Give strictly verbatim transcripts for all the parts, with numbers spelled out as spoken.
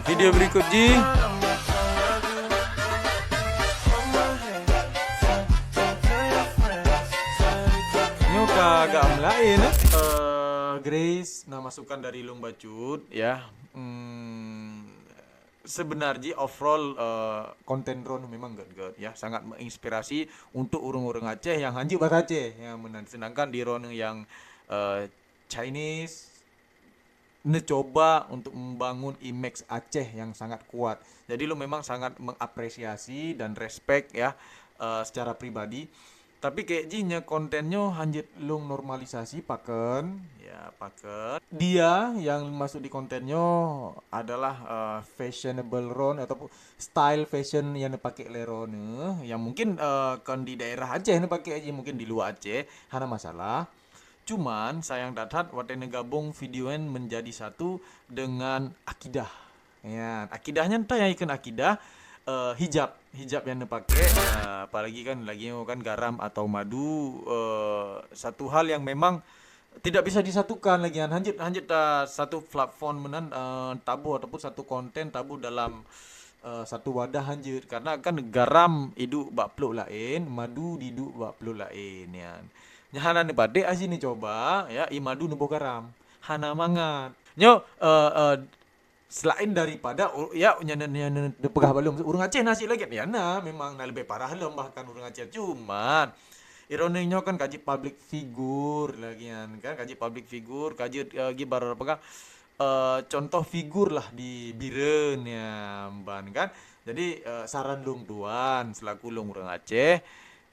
Video berikut jih. Nyoe ka agak meulaén, eh. Eh, Grace, na masukan dari lôn bacut, ya. Hmm, sebenar jih overall, eh, konten droeneuh memang gét-gét, ya, sangat menginspirasi untuk ureuëng-ureuëng Aceh nyang hanjeuet bahasa Aceh, ya, meunan. Sedangkan di droeneuh nyang, eh, Chinese, neucoba untuk membangun image Aceh yang sangat kuat. Jadi lôn memang sangat mengapresiasi dan respect, ya, eh, secara pribadi. Tapi kayék jih nyoe konten nyoe hanjeuet lôn normalisasi pakon, ya, pakon. Dia yang masuk di konten nyoe adalah, eh, fashionable droeneuh ataupun style fashion yang dipakai lé droeneuh, yang mungkin, eh, kon di daerah Aceh neupakai jih, mungkin di luar Aceh, hana masalah. Cuman sayang that-that watée neugabong video nyan menjadi satu dengan akidah. Ya, akidah nyan ta nyang ikheun akidah, eh, hijab, hijab yang neupakai, eh, apalagi kan lagi nyoe kan garam atau madu, eh, satu hal yang memang tidak bisa disatukan lagi kan. Hanjeuet, hanjeuet ta satu platform meunan, eh, taboh ataupun satu konten taboh dalam, eh, satu wadah hanjeuet. Karena kan garam idup bak plôk laén, madu idup bak plôk laén, ya. Nyan hana neupadek aji neucoba, ya, i madu neuboh garam. Hana mangat. Nyoe, eh, eh, selain daripada, u-, ya, nyan, nyan, nyan, neupeugah bak lôn, ureuëng Aceh na cit lagée nyan, ya, na, memang na leubeh parah lom bahkan ureuëng Aceh. Cuman, ironi nyoe kan ka jeuet public figure lagi nyan, kan, ka jeuet public figure, ka jeuet, eh, lagi baroe peugah, eh, contoh figur lah di Bireuen nyan ban, kan. Jadi, eh, saran lôn tuan selaku lôn ureuëng Aceh,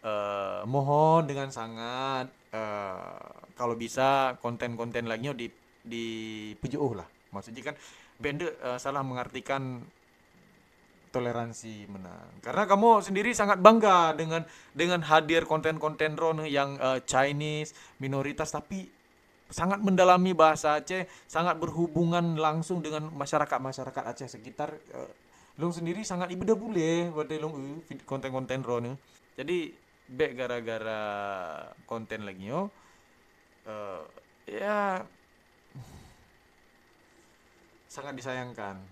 eh, mohon dengan sangat, eh, kalau bisa konten-konten lagi nyoe di, dipeujiôh lah. Maksud jih kan, bék deuek, eh, salah mengartikan toleransi meunan. Karena kamoe sendiri sangat bangga dengan, dengan hadir konten-konten droeneuh yang, eh, Chinese, minoritas, tapi sangat mendalami bahasa Aceh, sangat berhubungan langsung dengan masyarakat-masyarakat Aceh sekitar. Eh, lôn sendiri sangat ibeudôh bulée watée lôn eu vid-, konten-konten droeneuh. Jadi, bék gara-gara konten lagi nyoe, eh, ya, sangat disayangkan.